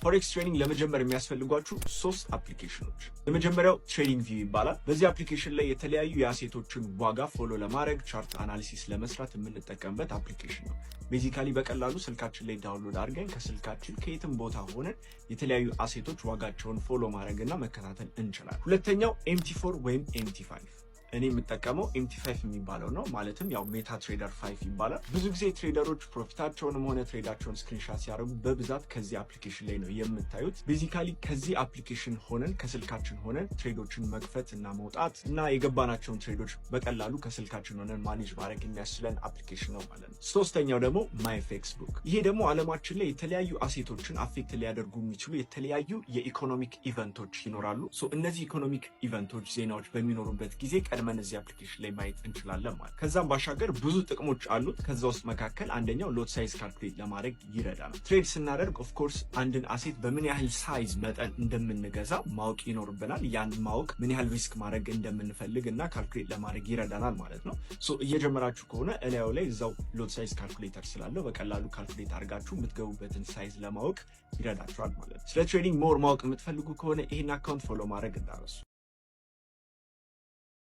Forex trading ለመጀመር የሚያስፈልጓችሁ ሶስት application ኖች። የመጀመሪያው TradingView ይባላል። በዚህ application ላይ የተለያዩ የ asset ኦችን ዋጋ follow ለማድረግ፣ chart analysis ለመስራት የምንጠቀምበት application ነው። Basically በቀላሉ ስልካችን ላይ download አድርገን ከስልካችን ከየትም ቦታ ሆነን የተለያዩ asset ኦች ዋጋቸውን follow ማድረግ እና መከታተል እንችላለን። ሁለተኛው MT4 ወይም MT5። እኔ የምጠቀመው MT5 የሚባለው ነው። ማለትም ያው MetaTrader 5 ይባላል። ብዙ ጊዜ trader ኦች profit ኣቸውንም ሆነ trade ኣቸውን screenshot ሲያደርጉ በብዛት ከዚህ application ላይ ነው የምታዩት። Basically ከዚህ application ሆነን፣ ከስልካችን ሆነን trade ኦችን መክፈት እና መውጣት እና የገባናቸውን trade ኦች በቀላሉ ከስልካችን ሆነን manage ማድረግ የሚያስችለን application ነው ማለት ነው። ሶስተኛው ደግሞ Myfxbook። ይሄ ደግሞ ዓለማችን ላይ የተለያዩ asset ኦችን affect ሊያደርጉ የሚችሉ የተለያዩ የ economic event ኦች ይኖራሉ። እነዚህ economic event ኦች፣ ዜናዎች በሚኖሩበት ጊዜ ቀድመን እዚህ application ላይ ማየት እንችላለን ማለት። ከዛም ባሻገር ብዙ ጥቅሞች አሉት። ከዛ ውስጥ መካከል አንደኛው lot size calculate ለማድረግ ይረዳናል። Trade ስናደርግ of course አንድን asset በምን ያህል size መጠን እንደምንገዛ ማወቅ ይኖርብናል። ያን ማወቅ ምን ያህል risk ማድረግ እንደምንፈልግ እና calculate ለማድረግ ይረዳናል ማለት ነው። So እየጀመራችሁ ከሆነ እላዩ ላይ እዛው lot size calculator ስላለው በቀላሉ calculate አድርጋችሁ የምትገቡበትን size ለማወቅ ይረዳችኋል ማለት ነው። ስለ trading more ማወቅ የምትፈልጉ ከሆነ ይህን account follow ማድረግ እንዳትረሱ።